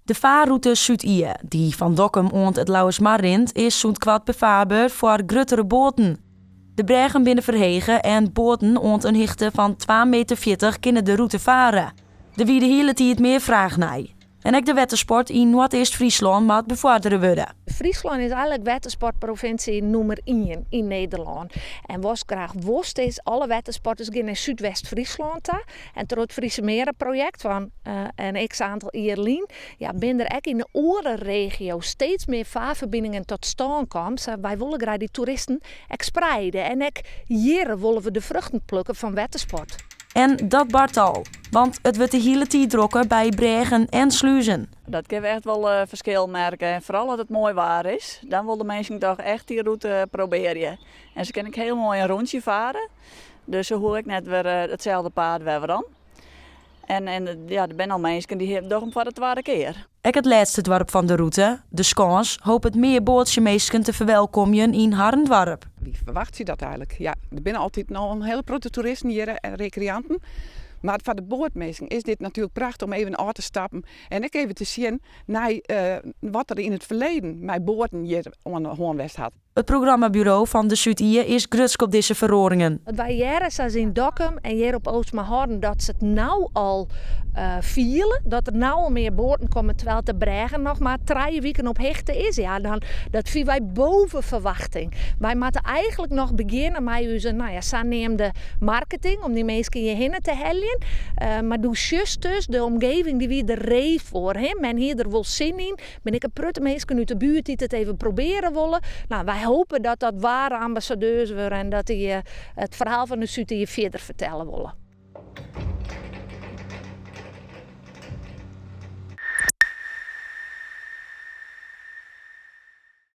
De farrûte Súd-Ie, dy't fan Dokkum oant it Lauwersmar rint, is sûnt koart befarber foar gruttere boaten. De brêgen binne ferhege en boaten oant in hichte fan twa meter 40 kinne de rûte farre. Der wie de hiele tiid mear fraach nei. En ek de wettersport yn Noardeast-Fryslân moat befoardere wurde. Fryslân is eigenlik wettersportprovinsje nûmer ien yn Nederlân. En watst graach wolst is, alle wettersporters gean nei Súdwest-Fryslân ta. En troch it Friese Meren-projekt fan in x-aantal jier lyn, ja, binne der ek yn de oare regio's steeds mear farferbiningen tot stân kommen. Sa, wy wolle graach dy toeristen ek spreide. En ek hjir wolle we de fruchten plukke fan wettersport. En dat bart al, want it wurdt de hiele tiid drokker by brêgen en sluzen. Dat kinne we echt wol ferskil merke. En foaral as it moai waar is, dan wolle de minsken toch echt dy rûte probearje. En se kinne ek hiel moai in rûntsje farre. Dus se hoege ek net wer itselde paad wer werom. En, en ja, der binne al minsken dy dogge 'm foar de twadde kear. Ek it lêste doarp fan de rûte, De Skâns, hopet mear boatsjeminsken te ferwelkomjen yn harren doarp. Wy ferwachtsje dat eigenlik. Ja, der binne altyd al in hiele protte toeristen hjir en rekreanten. Mar foar de boatminsken is dit natuerlik prachtich om even ôf te stappen en ek even te sjen nei wat der yn it ferleden mei boaten hjir oan de hân west hat. It programmaburo fan de Súd-Ie is grutsk op dizze feroaringen. Want wy hearre sa as yn Dokkum en hjir op Oostmahorn dat se it no al fiele, dat der no al mear boaten komme terwijl de brêge noch mar trije wiken op hichte is. Ja, dan, dat fine wy boven ferwachting. Wy moatte eigenlik noch begjinne mei ús nou ja, saneamde marketing om dy minsken hjirhinne te heljen. Mar doe sjochst dus, de omgeving dy wie der ree foar. Hè? Men hie der wol sin yn. Binne ek in protte minsken út de buert dy't it even probearje wolle. Nou, wy hoopje dat dat ware ambassadeurs wurde en dat dy it ferhaal fan de Súd-Ie fierder fertelle wolle.